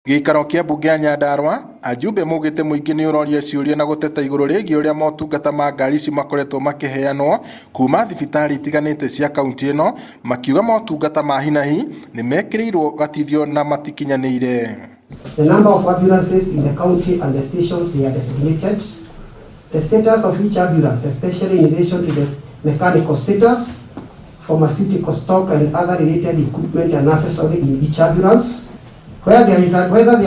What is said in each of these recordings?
Gĩikaro kĩa mbunge ya Nyandarua, ajumbe maugĩte mũingĩ nĩ ũroria ciũria na gũteta igũrũ rĩgiĩ ũrĩa motungata ma ngari ici makoretwo makĩheanwo kuma thibitarĩ itiganĩte cia kaunti ĩno, makiuga motungata ma hinahi nĩ mekĩrĩirwo gatithio na matikinyanĩire. The number of ambulances in the county and the stations they are designated, the status of each ambulance, especially in relation to the mechanical status, pharmaceutical stock and other related equipment and accessory in each ambulance, whether there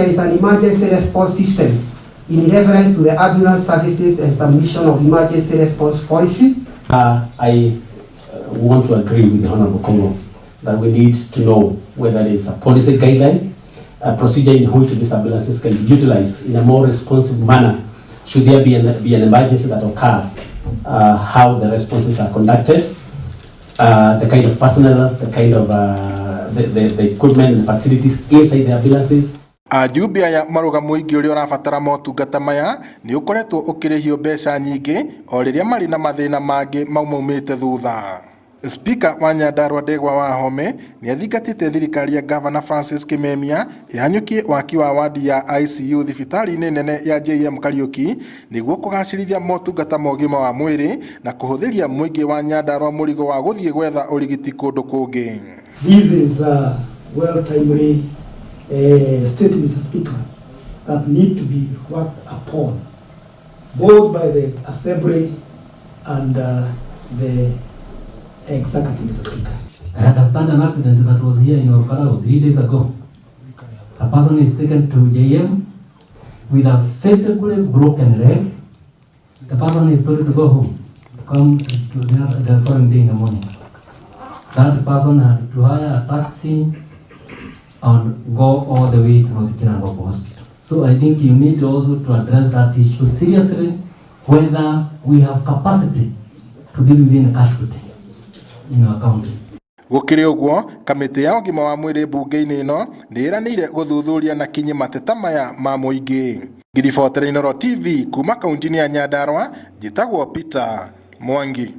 is an emergency response system in reference to the ambulance services and submission of emergency response policy. I want to agree with the Honorable Congo that we need to know whether there is a policy guideline, a procedure in which these ambulances can be utilized in a more responsive manner should there be an emergency that occurs, how the responses are conducted, the kind of personnel, the kind of the equipment and facilities inside the ambulances. Ajumbe aya marauga mũingĩ ũrĩa ũrabatara motungata maya nĩ ũkoretwo ũkĩrĩhio mbeca nyingĩ o rĩrĩa marĩ na mathĩna mangĩ maumaumĩte thutha. Spika wa Nyandarua Ndegwa Wahome nĩ athingatĩte thirikari ya Gavana Francis Kimemia ĩhanyũkie waki wa wadi ya ICU thibitarĩ-inĩ nene ya JM Kariuki nĩguo kũgacĩrithia motungata ma ũgima wa mwĩrĩ na kũhũthĩria mũingĩ wa Nyandarua mũrigo wa gũthiĩ gwetha ũrigiti kũndũ kũngĩ. This is a well timely statement, Mr. Speaker, that need to be worked upon both by the Assembly and the Executive, Mr. Speaker. I understand an accident that was here in Ol Kalou 3 days ago. A person is taken to JM with a physically broken leg. The person is told to go home, to come to the following day in the morning. That person had to hire a taxi and go all the way to North Kinangop Hospital. So I think you need also to address that issue seriously, whether we have capacity to deal with any casualty in our county. Gũkĩrĩ ũguo, kamĩtĩ ya ũgima wa mwĩrĩ mbunge-inĩ ĩno nĩ ĩranĩire gũthuthuria na kinyi mateta maya ma mũingĩ. Ngiribotera Inooro TV kuma kaunti-inĩ ya Nyandarua, njĩtagwo Peter Mwangi.